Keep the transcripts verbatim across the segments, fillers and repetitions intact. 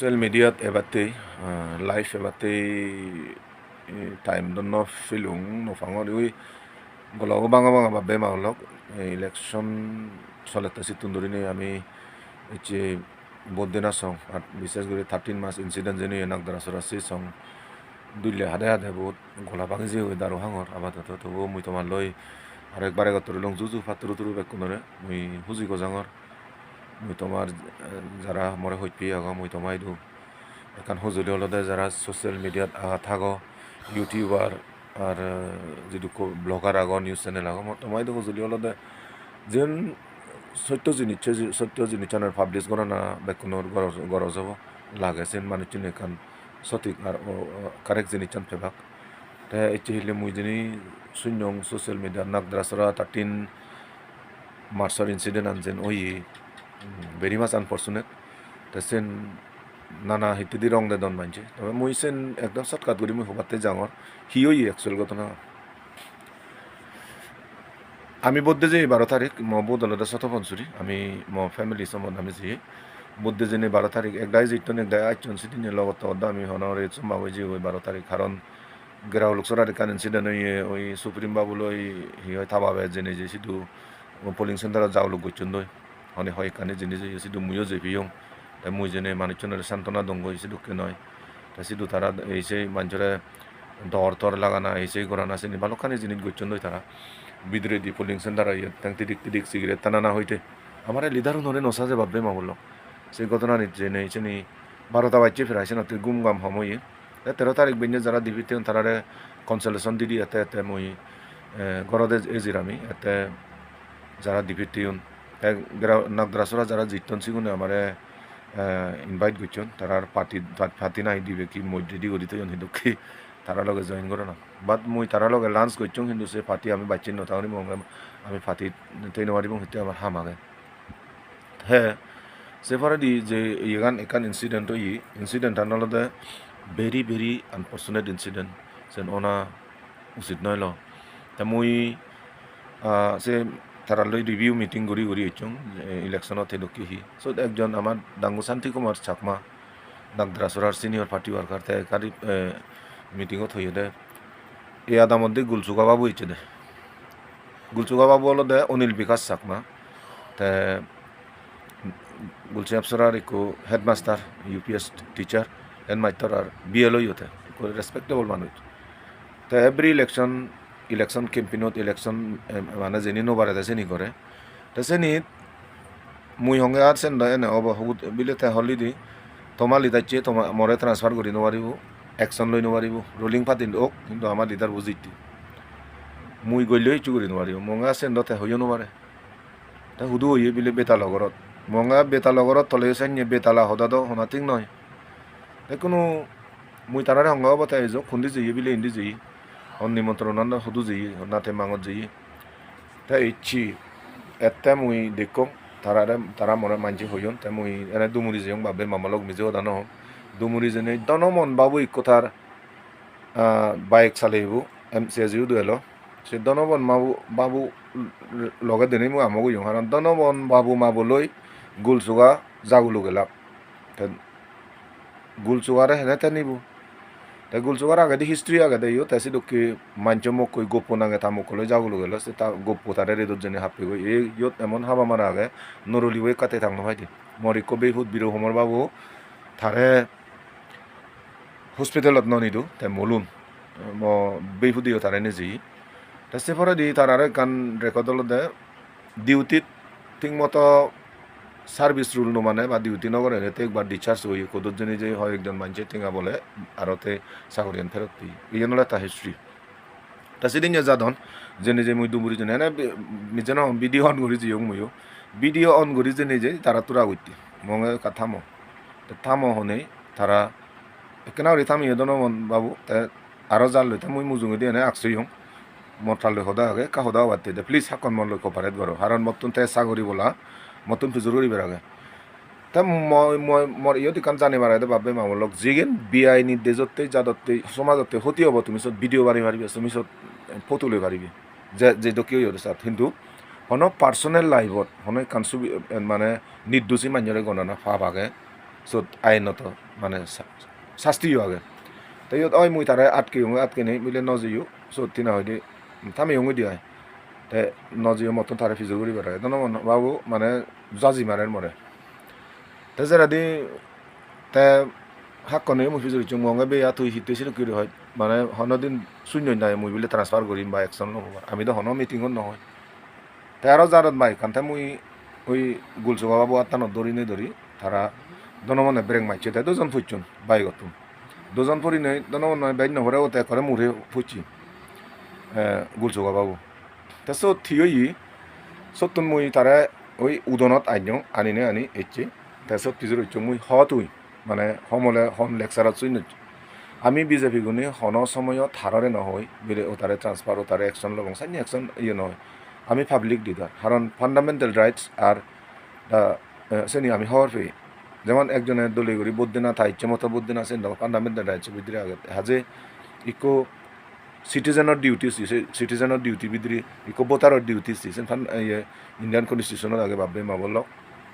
Social mediat ebattei, ah, live ebattei, eh, time do no pelung, no pangor. Ui golobo banga banga babbe ma olok. Eh, election solette sittun durinei ami ecche vote dena song, ar bishes guri thirteen March incident jeni Nagdrasora se song dulle hade hade vote gola bangi jeyegoi daru hangor apatoto. Tobuo mui tomar loi aro ekbar egottor olong, juju patturu turu bekkunore mui huji gojangor. Mui tomar, eh, jara more hojpeye agon, mui toma idu ekkan hojoli olode, jara social mediat, ah, thago, YouTuber ar, eh, jidukko blogger agon, news channel agon, mui toma idu hojoli olode jen sotto jinis, se sotto jinissan publish gorana bekkunor goros, goros obo, lage sen manuchchune ekkan sotik ar o, o, correct jinissan pebak. Te ecche hille mui jeni sunnong social media Nagdrasora thirteen March-or incident-an jen oye, mm, very much unfortunate. Te sen nana hittedi rong dedon manje. Tobe mui sen ekdom shortcut guri mui hobatte jangor. Hi oye actual ghotona? Ami vote de jeye baro tarik, mo vote olode Soto Ponsuri, ami mo family somot ami jeye. Vote de jene baro tarik, ek dagi jitton, ek dagi acchon, sidinne logot togot do ami honore somma oi jeyegoi baro tarik, karon Gera Huluk Sorar ekkan incident oye, oi Supreme Babu loi hi hoi taba bej jene je sidu polling center-ot jaguluk gocchon doi. Hone hoi ekkani jinis oye, sidu muiyo jei peyong. Te mui jene manuchchunore santona dongoi, sedokke noi. Te sidu tara ei sei manjore dor tor lagana, ei sei gorana, sini balokkani jinis gocchon doi tara. Bidiredi polling center-o iyot teng tidik tidik cigarette tanana hoite. Amare leader-unore no saje babbe ma bollo. Sei ghottonanit jene sini barota bajje prai, senotte gum gam hom oye. Te tero tarik benne jara defeat oyon tarare consolation didi ette ette mui, eh, gorot ej-, ejir ami, ette jara defeat oyon. Te gra-, Nagdrasora jara jitton sigune amare, eh, invite gocchon, tarar party, pa-, party nahi dibe ki moj ready guri toyon hintu ki tara loge join gorana. But mui tara loge lunch gocchong hintu se party ami bacche no tangori, mui ami party thei no paribong, hitte amar ham age. He, se poredi je iyegan ekkan incident oye, incident-an olode very, very unfortunate incident. Sen ona usit noi lo. Te mui, ah, se taralloi review meeting guri guri ecchong, eh, election-ot hedokke hi. Sot ekjon amar Dangu Santi Kumar Chakma, Nagdrasorar senior party worker, te ekkan, eh, meeting-ot hoyede. Ei adamot de Gulsuga Babu ecchede. Gulsuga Babu olode Anil Bikash Chakma. Te Gulsingapsorar ekko headmaster, U P S teacher, headmaster ar B L O yo te, ekko respectable manuj. Te every election, election campaign-ot, election, em, mane jeni no parede seni gore. Te senit mui honge ar sen do ene obo, hubut bile te holidi, toma leader-sse toma, more transfer guri no paribo, action loi no paribo, ruling party ok, hintu ama leader bo jitte. Mui golleo hissu guri no paribo, mui honge ar sen do te hoiyo no pare. Te hudu oye bile Betala gorot. Mui honge Betala gorot tole senne Betala hoda do hona thik noi. Te hono mui tarare honge obo te ejok, hundi jeye bile indi jeye. Hon nimontronan do hudu jeye, na te mangot jeye. Te ecche, ette mui dekkong, tarare, tara more manje hoyon, te mui ene dumuri jeyong, babbe mama lok mije hoda no hong. Dumuri jenei Donomon babu ikko tar, ah, bike saleyebo, M C S U do elo. Se Donomon babu, babu loge denei mui amok oyong, karon Donomon babu mabo loi Gulsuga jaguluk elak. Te Gulsugare hene te nibo? Te Gulsugar agedi history agede iyot, te sedokke manjo mokkoi goppo nange ta mokko loi jaguluk elo, se ta goppo tare redot jeinei happegoi. Ei iyot emon haba mara age, Noroli bo ekka te tang no paide. Mor ikko bhei put Biro Homor babu, tare hospitalot no nidu, te molun. Mo bhei pudiyo tare nejeye. Te se poredi tar aro ekkan record olode, duty-t thik moto service rule no mane ba duty no gore, te ekbar discharge oye, court-ot jeinei je hoi ekjon manje tenga bole aro te sagoriyan pherot peye. Iyen ole ta history. Te sidinne jadon, jeinei je mui dumuri jeinei, ene bi-, mije no hom, video on guri jeyong muiyo. Video on guri jeinei je tara tura gotte. Mui honge ekka thamo. Te thamo honei tara ekkena guri thamiye Donomon babu, te aro jar loi te mui mujungedi ene aksoyong. Mor tar loi hoda age, ekka hoda hobatte de, please hakkon mor loi cooperate goro. Haron mottun te sagori bola, mottun pijor guribar age. Te mo-, mo-, mor iyot ekkan janibar age de babbe ma bon lok, jigen biaini dejotte, jadotte, somajotte hoti obo, tumi sot video bani paribe, tumi sot photo loi paribe. Je, je dokke oye de sat. Hintu hono personal life-ot, hono ekkan subi-, mane nirdoshi manjore gonana pap age. Sot ainoto mane sa-, sastiyo age. Te iyot oi mui tare atkeyong, atkenei bile no jeyo, sot hi nang hoide thameyong udi ai. Te no jeyo, mottun tare pijor guribar age. Dono mon babu mane jaji marer more. Te jeredi te hakkone mui pijor icchong, mui honge, "Beya, tui hittey sedokke guri hoj? Mane honodin sunnoi nahi mui bile transfer gurim ba action lom." Ami do hono meeting-ot no hoi. Te aro jarot bike ekkan, te mui oi Gulsoga babu attanot dorinei dori, tara dono mone brake macche, te dujon pocchon bike-ottun. Dujon porinei dono mone bej no pore, ote ekkore mure pocche, eh, Gulsoga babu. Te sot hi oye, sottun mui tare oi udonot annyong, aninei ani ecche. Te sot pijor icchong mui, "Ho tui, mane homole hon lecture-ot sunnoi?" Ami B J P gune hono somoyot harore no hoi, bile o tare transfer, o tare action lobong, sanni action iye no hoi. Ami public leader, haron fundamental rights ar da, eh, seni ami hobor pei. Jemon ekjone dole guri vote dena, ta icche moto vote dena, sen do fundamental rights-o bidire age. Haje ikko citizen-or duties, se citizen-or duty bidire ikko voter-or duties, sen fan, iye, Indian Constitution-ot age, bab-bei ma-bon lok.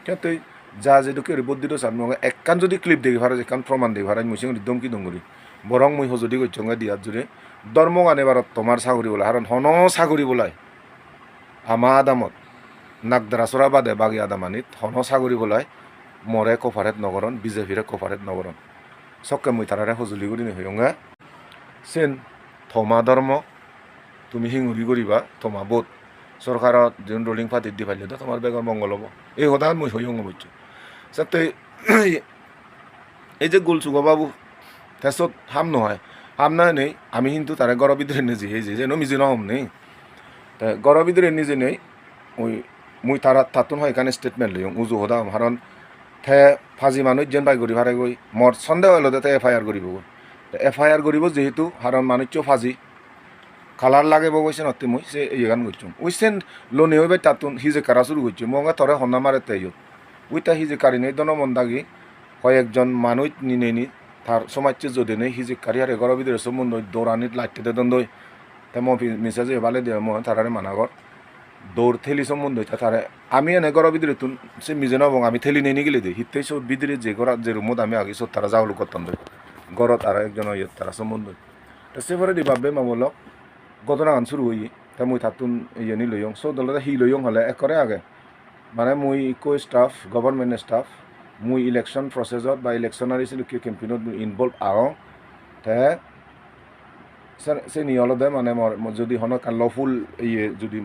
Kiyatoi ja jedokke guri vote dido san, mui ekkan jodi clip degi paro, ekkan proman degi paro, mui siyeni domki dong guri. Borong mui hojoli gocchonge diyat jure. Dhormogan ebarot tomar sagori bolai, haron hono sagori bolai ama adamot, Nagdharasora bade bagi adamanit hono sagori bolai more cooperate no goron, B J P-re cooperate no goron. Sokke mui tarare hojoli gurinei hoyonge, "Sen toma dhormo, tumi hinguri guriba, toma vote. Sorkarot jiun ruling party di palle do tomar begor mongol obo." Ei hodagan mui hoyonge bocche. Satte ei je Gulsoga babu, te sot ham no oi. Ham no oinei ami hintu tare goro bidire nejeye, je, je no mije no hom nei. Te goro bidire nijenei oi mui tara, tattun hoi ekkan statement loyong, uju hoda hom, haron te paji manuj jen pai guri paregoi, mor sondeho olode te F I R guribogoi. Te F I R guribo jehetu, haron manuccho paji, color lagebo goi, senotte mui se iyegan gocchong. Ui sen lonei oi bej tattun hijekkara suru gocche. Mui honge tore honna marette iyot. Ui te hijekkarinei dono mon dagi hoyekjon manuj nineni tar somajje jodenei hijekkari hare goro bidire sommondoi doranit latte dedondoi. Te mo pi-, message-e baledi mui tarare mana gor. Dor theli sommondoi te tare ami ene goro bidirettun se mije no obong, ami thelinei nigilede. Hittei sot bidire je gora, je room-ot ami agi, sot tara jaguluk gottondoi. Gorot aro ekjon oyot tara sommondoi. Te se poredi bab-bei ma-bon lok, ghotonagan suru oye. Te mui tattun iyeni loyong. Sot olode hi loyong hole ekkore age. Mane mui ikko staff, government staff, mui election process-ot ba electionary sedokke campaign-ot mui involve agong. Te se-, seni olode mane mor, mor jodi hono ekkan lawful iye jodi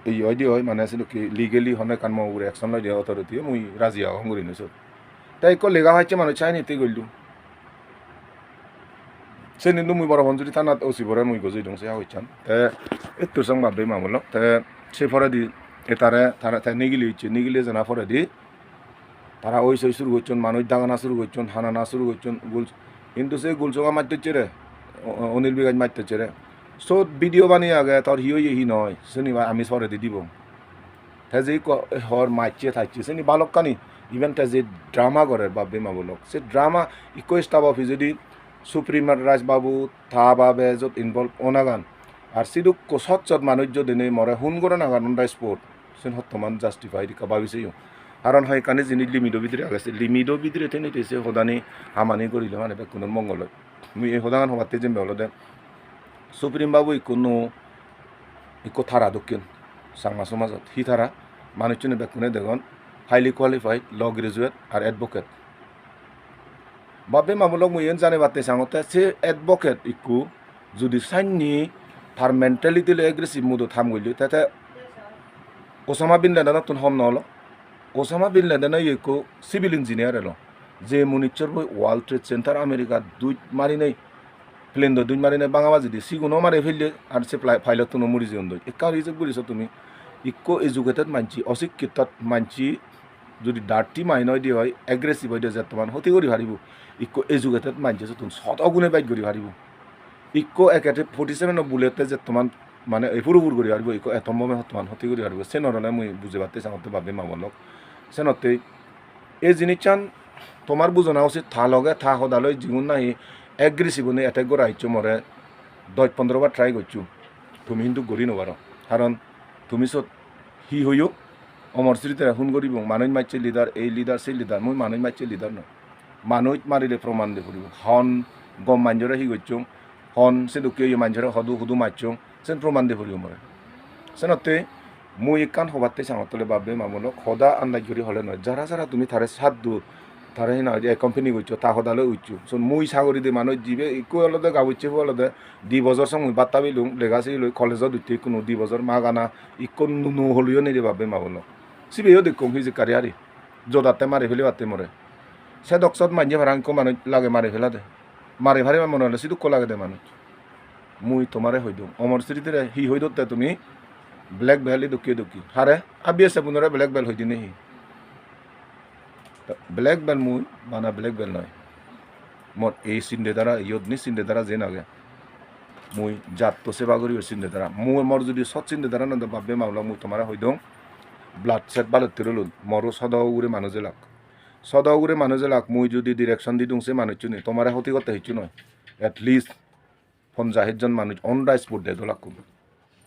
iye oide oi, mane sedokke legally hono ekkan mo ugure action loide authority, mui raji agong gurinei sot. Te ikko lega pacche manuj sign hittei gollung. Seni do mui Borapansury thanat O C bore mui gojei dong se hagochchan. Te ettur song bab-bei ma-bon lok. Te se poredi etare, tare, te nigili ecche, nigili jana poredi tara oi soi suru gocchon, manuj dagana suru gocchon, hanana suru gocchon, gul-, hintu se Gulsoga mattochchire, O-, O-, Onil Bigaj mattochchire. Sot video baneye age, tor hi oye hi noi, seni ba ami poredi dibong. Te je ikko hor macche tacche, seni balokkani, even te je drama gorer bab-bei ma-bon lok, se drama ikko staff office-odi Supreme Raj babu, ta babe jot involve onagan, ar sidukko sot sot manuj jodinei more hun goronagan on the spot, sen hottoman justified ekka babi seyo. Haron hoi ekkani jinis limit-o bidire age, se limit-o bidire thenei te se hodani hamani gorile mane bekkunor mongol oi. Mui ei hodagan hobatte jembe olode Supreme babu ikko nuo, ikko tara dokken Changma somajot. Hi tara? Manuchchune bekkune degon highly qualified, law graduate ar advocate. Bab-bei ma-bon lok, mui iyen janebatte sangotte se advocate ikko judi sanni tar mentality loi aggressive mood-ot ham golle, te te Osama bin Laden-ottun hom no olo. Osama bin Laden-o ikko civil engineer elo, je munichchor boi World Trade Center America duj marinei, plane-do duj marinei banga bajei di, siguno mari pelle ar se pli-, pilot-tuno muri jeyondoi. Ekka rijek guriso tumi, ikko educated manchi, osikkito manchi judi dirty mind oide oi, aggressive oide, jettoman hoti guri paribo, ikko educated manche sottun soto gune bej guri paribo. Ikko A K forty seven-o bullet-e jettoman mane ei puro pur guri paribo, ikko atom bomb-e hottoman hoti guri paribo, sen olode mui bujebatte sangotte bab-bei ma-bon lok. Senotte ei jinischan tomar bujana usit, ta loge ta hoda loi jigun nahi aggressive-une attack gora iccho more dosh pondro bar try goccho, tumi hintu guri no paro. Karon tumi sot hi hoyo, Omor Sritere hun guribong, manuj macche leader, ei leader, sei leader, mui manuj macche leader noi. Manuj marile proman de puribo. Hon gom manjore hi gocchong, hon sedokke oye manjore hodu hudu macchong, sen proman de puribo more. Senotte mui ekkan hobatte sangottole babbe ma bonlok, hoda andaj guri hole noi. Jara jara tumi tare saddo, tare hi nang hoide company goccho, ta hoda loi uccho. Son mui sagori de manuj jibe ikko olode gabucche bu olode di bojor song mui batta bilung, lega sigilung, college-ot utte ikkunu di bojor magana, ikko nuo holuyo nei de babbe ma bonlok. Sibeyo dekkong hijikkari ari. Jodatte mari felebatte more. Sedok sot manje parang ikko manuj lage mari felade. Mari paribar mone hole sidukko lagede manuj. Mui tomare hoi dong. Omor Sritere hi hoi dotte tumi? Black belt i dokke dokke. Hare? A B S F unore black belt hoi dine hi? Ta black belt mui bana black belt noi. Mor ei sinde dara, iyot ni sinde dara jen age. Mui jatto seba guribar sinde dara. Mui mor judi sot sinde dara no de babbe ma bonlok mui tomare hoi dong. Blood set balotte rolun. Moru sodo ugure manuj elak. Sodo ugure manuj elak, mui judi direction di dung se manuchchune, tomare hoti gotte hissu noi. At least ponjash jon manuj on the spot dead olakkun.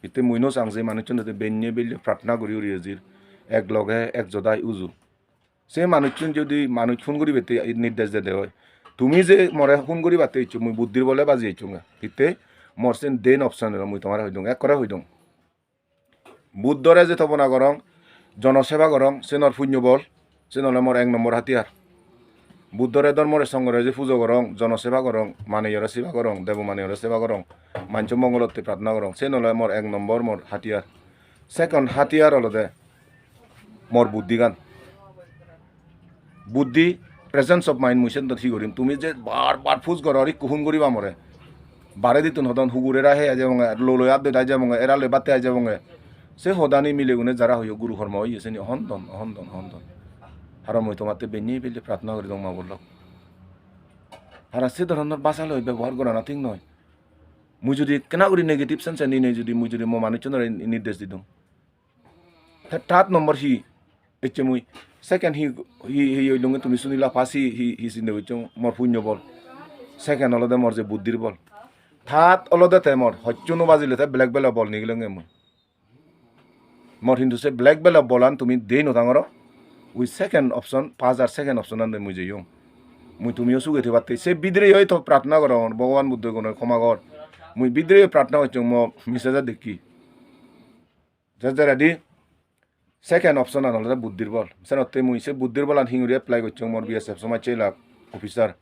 Hitte mui no sang je manuchchun jate benne belle pratna guri guri ejir. Ek loge ek jodai uju. Se manuchchun judi manuj hun guribette nirdesh dede oi, tumi je more hun guribatte iccho, mui buddhir bole baji ecchonge. Hitte mor sen den option elo mui tomare hoi dong, ekkore hoi dong. Buddhore je tobona gorong, jonoseba gorong, senor punyo bol, sen ole mor ek nombor hatiyar. Buddhore dhormore songhore je pujo gorong, jonoseba gorong, maneyore seba gorong, debo maneyore seba gorong, manjo mongolotte pratna gorong, sen ole mor ek nombor mor hatiyar. Second hatiyar olode mor buddhigan. Buddhi, presence of mind, mui sendot hi gorim? Tumi je bar bar push goror, ikku hun guriba more. Baredittun hodon hugurera he ai jebonge, loloi adde dai jebonge, era loi batte ai jebonge. Se hodani milegune jara hoyo guru hormo oye seni hondon, hondon, hondon. Aro mui tomatte benne belle pratna guri dong ma bonlok. Aro se dhoronor bhasha loi bebohar gorana thik noi. Mui judi ekkena guri negative sense ninei judi mui judi mo manuchchunore nirdesh didung. Te third number hi? Ecche mui second hi, hi, hi oilunge tumi sunila, first hi, hi, hi sinde gocchong, mor punyo bol. Second olode mor je buddhir bol. Third olode te mor hocchu no bajile te black belt bol nigilonge mui. Mor hintu se black belt bolan tumi dei no tangoro. Ui second option, first ar second option ande mui jeyong. Mui tumiyo suge thebatte. Se bidire oi to pratna gorongor, Bhogoban Buddho gunore khoma gor. Mui bidire oi pratna gocchong mo message dekki. Je je ready. Second option an olode buddhir bol. Senotte mui se buddhir bolan hinguri apply gocchong mor B S F somaj selak officer.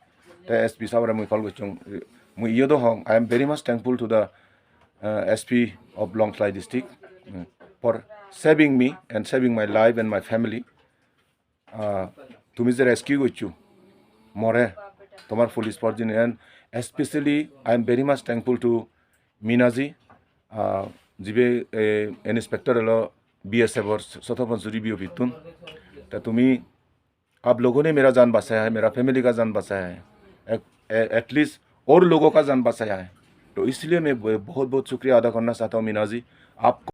Te S P sabore mui call gocchong. Mui iyo do hong. I am very much thankful to the, uh, S P of Lawngtlai district, mm, for saving me and saving my life and my family. Ah, tumi je rescue goccho more, tomar police force jini, and especially I am very much thankful to Mina ji, ah, jibe, eh, inspector elo B S F or Soto Bansuri B O P tun. Ta tumi, आप लोगों ने मेरा जान बचाया है, मेरा फैमिली का जान बचाया है, एक, ए-, एटलीस्ट और लोगों का जान बचाया है, तो इसलिए मैं ब-, बहुत बहुत शुक्रिया अदा करना चाहता हूँ मीना जी, आपको